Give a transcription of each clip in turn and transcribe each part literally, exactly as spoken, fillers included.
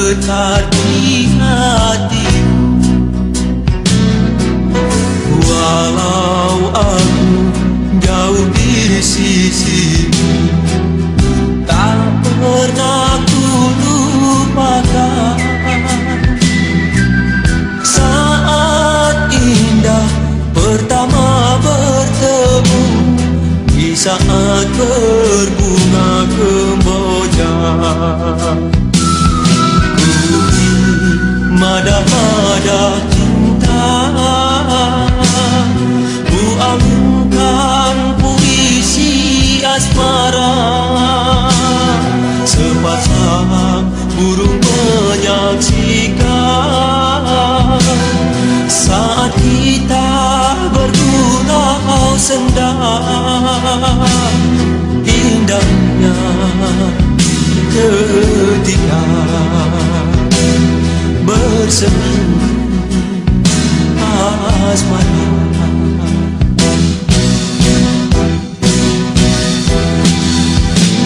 Dekat di hati, walau aku jauh di sisimu, tak pernah ku lupakan saat indah pertama bertemu, di saat berbunga kemboja. Ku madah-madah cinta, ku alunkan puisi asmara. Sepasang burung menyaksikan saat kita bergurau senda. Indahnya ketika bersemi asmara.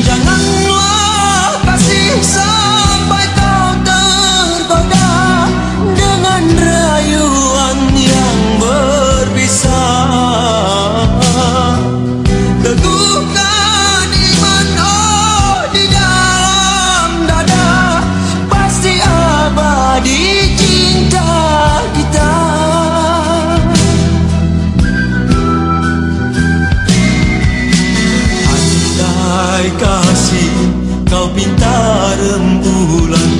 Janganlah kasih sampai kau tergoda dengan rayuan yang berbisa. Teguhkan iman, oh, di dalam dada, pasti abadi cinta kita. Andai kasih kau pinta rembulan,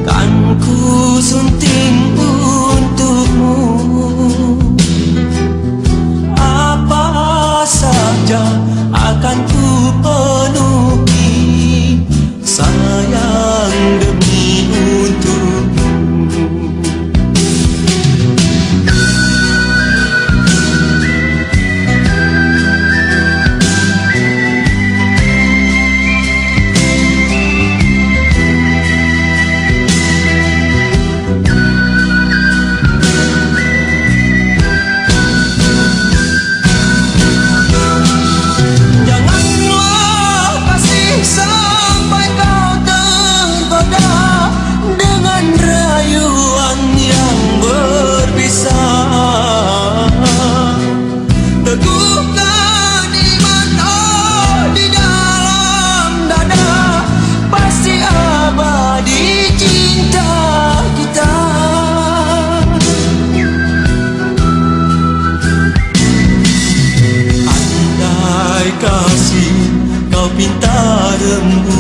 kan ku sunting untukmu. Apa saja akan ku penuhi, sayang, demi untukmu. Janganlah kasih sampai kau tergoda dengan rayuan yang berbisa. Teguhkan iman, oh, di dalam dada, pasti abadi cinta kita. Andai kasih kau pinta rembu